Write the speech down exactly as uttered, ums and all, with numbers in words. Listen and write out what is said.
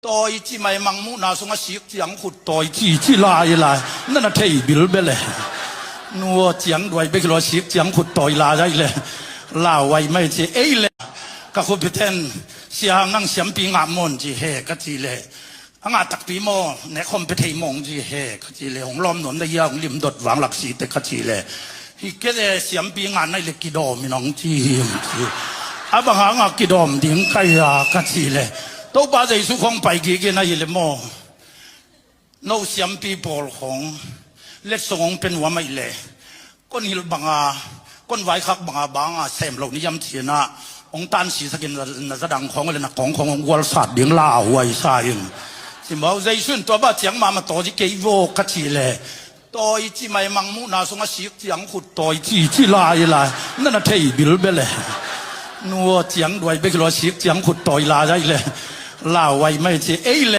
Tawi ci mai mangmuhna sungah sik ciang khut tawi ci ci lai lai. Na na thei bilbel e. Nu aw, ciang duai bek hi lo, sik ciang khut tawi lai lai le. Lau ai mai ci ei le. Ka khuapiten, Sia Hang, nang siampi ngah maw ci he ka ci le. A ngah takpi maw, nek khawm pia thei mawng ci he ka ci le. Hong lawm nuam na hia, hong limdot vanglak si te ka ci le. Hi kei le, siampi ngah nai le kidawm in hong ci hi hong ci. A bang hanga kidawm ding ka hia ka ci le. Topa Jesu khawng pai kik in ahih le maw, no siampi pawl khawng letsong hong pia nuam ahih le, kon hilh banga, kon vaikhak banga, banga sem lo ni hiam ci-in ah, hong tansisak in na, na za dang khawng le na kawng khawng hong gualsat ding lauhuai sa in. Ci maw, Jesu in tua bang ciang mahmah tawi ci kei vaw ka ci le. Tawi ci mai mangmuhna sungah sik ciang khut tawi ci ci lai lai. Na na thei bilbel e. Nu aw, ciang duai bek hi lo, sik ciang khut tawi lai lai le. Lau ai mai ci ei le.